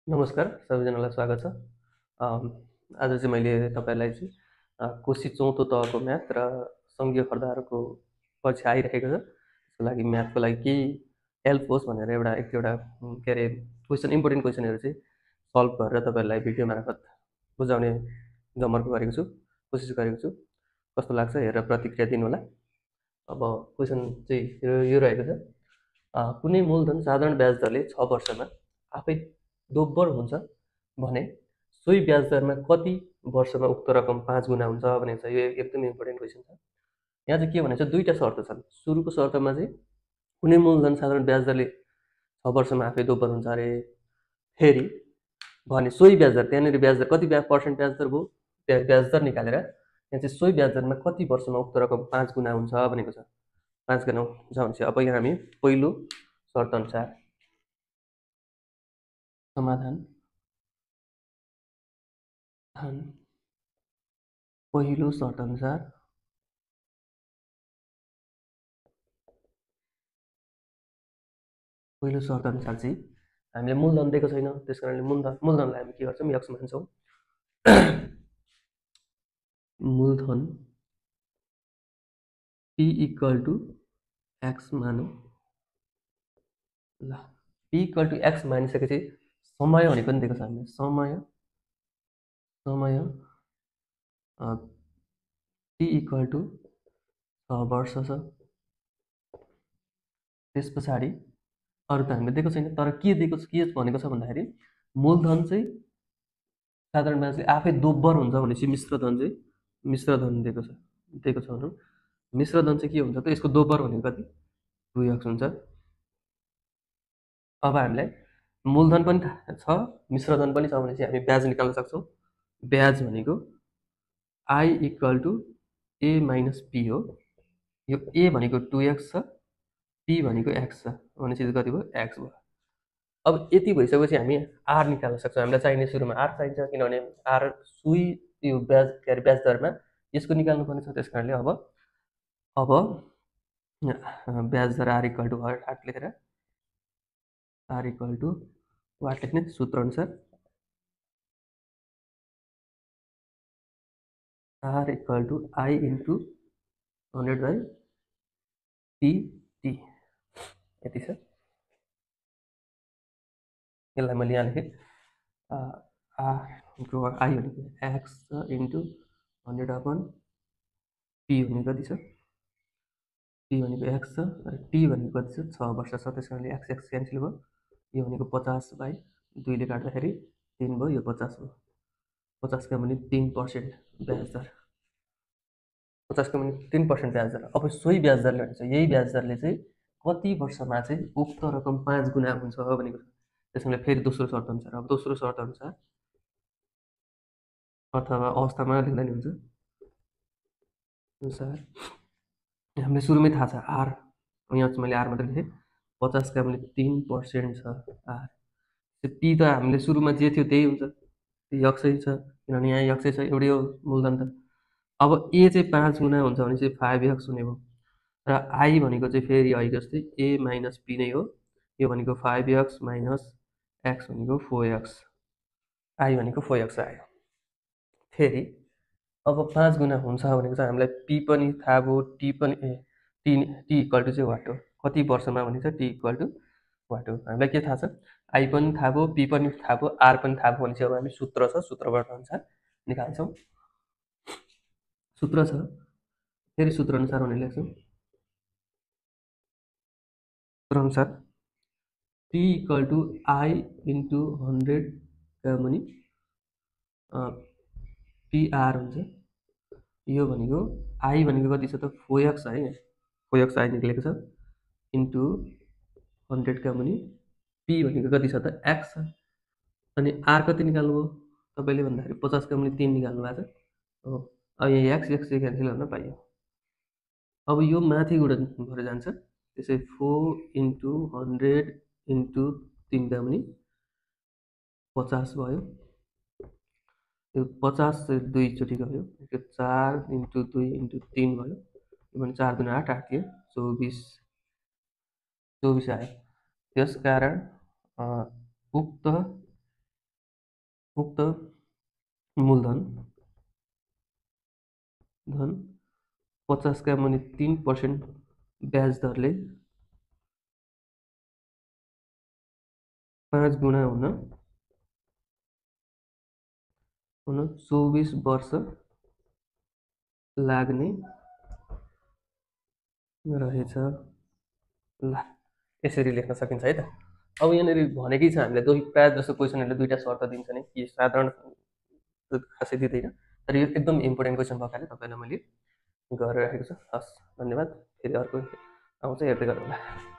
नमस्कार, सबैजनालाई स्वागत छ। आज चाहिँ मैले तपाईँलाई चाहिँ कोशी 4औं तहको म्याथ र सङ्घीय खर्दाहरूको परीक्षा आइरहेको छ। त्यसको लागि म्याथको लागि केही हेल्प होस् भनेर एक दुईवटा के अरे इम्पोर्टेन्ट क्वेसनहरू चाहिँ सल्भ गरेर तपाईँहरूलाई भिडियो मार्फत बुझाउने जमर्को गरेको छु, कोसिस गरेको छु। कस्तो लाग्छ हेरेर प्रतिक्रिया दिनु होला। अब क्वेसन चाहिँ यो रहेको छ। कुनै मूलधन साधारण ब्याज दरले 6 वर्षमा आफै दोब्बर हुन्छ भने सोही ब्याज दरमा कति वर्षमा उक्त रकम 5 गुणा हुन्छ भनेको छ। यो एकदमै इम्पोर्टेन्ट क्वेसन छ। यहाँ चाहिँ के भनेको छ, दुईवटा शर्त छन्। सुरुको शर्तमा चाहिँ कुनै मूलधन साधारण ब्याज दरले 6 वर्षमा आफै दोब्बर हुन्छ अरे, फेरि भने सोही ब्याज दर, त्यहाँनिर ब्याज दर कति पर्सेन्ट ब्याज दर भयो, त्यहाँ ब्याज दर निकालेर यहाँ चाहिँ सोही ब्याज दरमा कति वर्षमा उक्त रकम 5 गुणा हुन्छ भनेको छ। 5 गुणा हुन्छ भनेपछि अब यहाँ हामी पहिलो शर्त अनुसार समाधान पहिलो शर्त अनुसार चाहिँ हामीले मूलधन दिएको छैन, त्यस कारणले मूलधनलाई हामी के गर्छौँ, यक्स मान्छौँ। मूलधन p इक्वल टु एक्स मानौँ। ल, p इक्वल टु एक्स मानिसकेपछि समय भनेको पनि दिएको छ हामीले। समय t इक्वल टु 6 वर्ष छ। त्यस पछाडि अरू त हामीले दिएको छैन, तर के भनेको छ भन्दाखेरि मूलधन चाहिँ साधारण ब्याजले आफै दोब्बर हुन्छ भनेपछि मिश्रधन दिएको छ भनौँ। मिश्रधन चाहिँ के हुन्छ त, यसको दोब्बर भनेको कति, 2x हुन्छ। अब हामीलाई मूलधन पनि थाहा छ, मिश्रधन पनि छ भनेपछि हामी ब्याज निकाल्न सक्छौँ। ब्याज भनेको i equal to a minus p हो। यो a भनेको 2x छ, p भनेको x छ भनेपछि कति भयो, x भयो। अब यति भइसकेपछि हामी आर निकाल्न सक्छौँ। हामीलाई चाहिने सुरुमा आर चाहिन्छ, किनभने आर सुई यो ब्याज दरमा यसको निकाल्नु पर्ने छ। त्यस कारणले अब ब्याज दर आर इक्वल टु वाट लेखेर, आर इक्वल टु वाट लेख्ने, सूत्र अनुसार R equal to I into 100/pt। यति छ। यसलाई मैले यहाँ लेखेँ, आर आई भनेको एक्स इन्टु 100/p भनेको कति छ, p भनेको एक्स छ र t भनेको कति छ, 6 वर्ष छ। त्यस कारणले एक्स एक्स क्यान्सल भयो। यो भनेको 50/2ले काट्दाखेरि 3 भयो, यो 50 भयो। 50 का भने 3% ब्याज दर, 50 का भने 3% ब्याज दर। अब सोही ब्याज दरले भनेको छ, यही ब्याज दरले चाहिँ कति वर्षमा चाहिँ उक्त रकम 5 गुणा हुन्छ भनेको छ। त्यसैले फेरि दोस्रो शर्त अनुसार, अब दोस्रो शर्त अनुसार अथवा अवस्थामा लेख्दा नि हुन्छ, अनुसार हामीले सुरुमै थाहा छ आर, यहाँ चाहिँ मैले आर मात्रै लेखेँ। 50 का भने 3% छ आर। पी त हामीले सुरुमा जे थियो त्यही हुन्छ, यक्सै छ, किनभने यहाँ यक्सै छ, एउटै हो मूलधन त। अब ए चाहिँ 5 गुणा हुन्छ भने चाहिँ 5x हुने भयो, र आई भनेको चाहिँ फेरि अहिले जस्तै ए माइनस पी नै हो। यो भनेको 5x माइनस एक्स भनेको 4x, आई भनेको 4x आयो। फेरि अब 5 गुणा हुन्छ भनेको चाहिँ हामीलाई पी पनि थाहा भयो, टी पनि टी इक्वल टु चाहिँ वाट हो, कति वर्षमा भनेको छ, टी इक्वल टु वाट हो। हामीलाई के थाहा छ, आई पनि थाहा भयो, पी पनि थाहा भयो, आर पनि थाहा भयो भनेपछि अब हामी सूत्र छ, सूत्रबाट अनुसार निकाल्छौँ। सूत्र छ, फेरि सूत्र अनुसार भनेर लेख्छौँ। सूत्र अनुसार p equal to I into 100 का मुनि पिआर हुन्छ। यो भनेको आई भनेको कति छ त, 4x है, 4x आई निक्लेको छ, इन्टु 100 का मुनि p भनेको कति छ त, x छ। अनि आर कति निकाल्नु भयो तपाईँले भन्दाखेरि 50 का मुनि 3 निकाल्नु भएको छ हो। अब यहाँ एक्स एक्स क्यान्सल गर्न पाइयो। अब यो माथि गुणन भएर जान्छ, त्यसै 4 इन्टु 100 इन्टु 3 का मुनि 50 भयो। यो 50 दुईचोटि गयो, यो 4 इन्टु 2 इन्टु 3 भयो। यो भने 4 दुना 8, 8 थियो 24 आयो। त्यसकारण उक्त उक्त मूलधन 50 का मुनि 3% ब्याज दरले 5 गुणा हुन 24 वर्ष लाग्ने रहेछ। ल यसरी लेख्न सकिन्छ है त। अब यहाँनिर भनेकै छ हामीले प्रायः जस्तो क्वेसनहरूले दुईवटा सर्त दिन्छ नि, कि साधारण खासै दिँदैन, तर यो एकदम इम्पोर्टेन्ट क्वेसन भएकाले तपाईँलाई मैले गरेर राखेको छु। हस्, धन्यवाद। फेरि अर्को आउँछ, हेर्दै गर्नु होला।